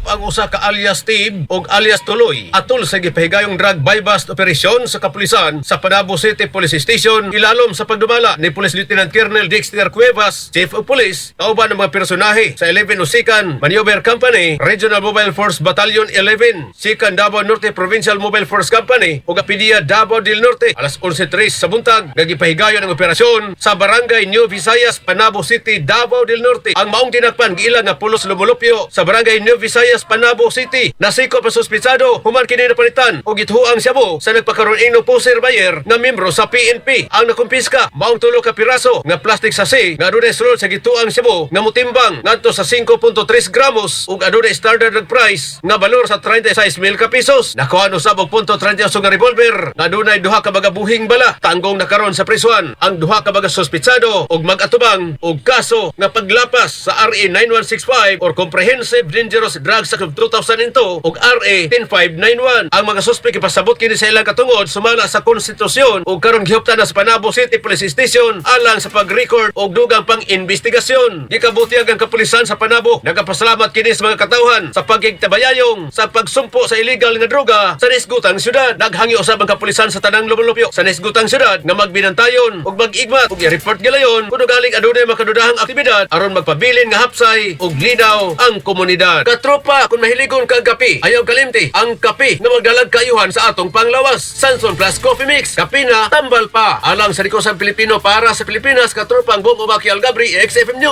Gisikop ang usa ka alias Steve ug alias Tuloy atol sa gipahigayong drug buy-bust operation sa kapulisan sa Panabo City Police Station, ilalom sa pagdumala ni Police Lieutenant Colonel Dexter Cuevas, Chief of Police, kauban ng mga personahe sa 11 Usikan Maneuver Company, Regional Mobile Force Battalion 11, Sikan Davao Norte Provincial Mobile Force Company ug Apidia Davao del Norte. Alas 11:03 sa buntag nagipahigayon ang operasyon sa Barangay New Visayas, Panabo City, Davao del Norte. Ang maong tinakpan giila nga pulos lumulupyo sa Barangay New Visayas, Panabo City. Nasikop ang suspitsado human kini napalitan og gituoang shabu sa nagpakaron ingno poseur buyer nga membro sa PNP. Ang nakumpiska maong tulo ka piraso nga plastic sachet nga adunay sulod sa gituoang shabu nga motimbang ngadto sa 5.3 gramos ug adunay standard drug price nga balor sa 36,000 ka pesos. Nakuha usab og .38 nga revolver nga adunay duha ka mga buhing bala. Tanggong na karon sa prisuan ang duha ka mga suspitsado ug mag-atubang og kaso nga paglapas sa RA 9165 or Comprehensive Dangerous Drugs Act of 2002 ug RA 10591. Ang mga suspek ipasabot kini sa ilang katungod sumala sa konstitusyon ug karon gihuptan na sa Panabo City Police Station alang sa pag-record og dugang pang investigasyon. Gikabutyag ang kapulisan sa Panabo. Nagapasalamat kini sa mga katawhan sa pagigtabayayong sa pagsumpo sa illegal nga droga sa nisgutang syudad. Naghangyo usab ang kapulisan sa tanang lumulupyo sa nisgutang syudad nga magbinantayon ug mag-igmat ug i-report gilayon kung galing adunay makadudahang aktibidad aron magpabilin nga hapsay ug linaw ang komunidad. Katropa, kung mahiligon kag kape, ayaw kalimti ang kape nga magdalag kaayuhan sa atong panglawas. Sanson Plus Coffee Mix, kape na tambal pa. Alang sa Likosan Pilipino para sa Pilipinas, katropa ang buong Ubaki Algabri, XFM News.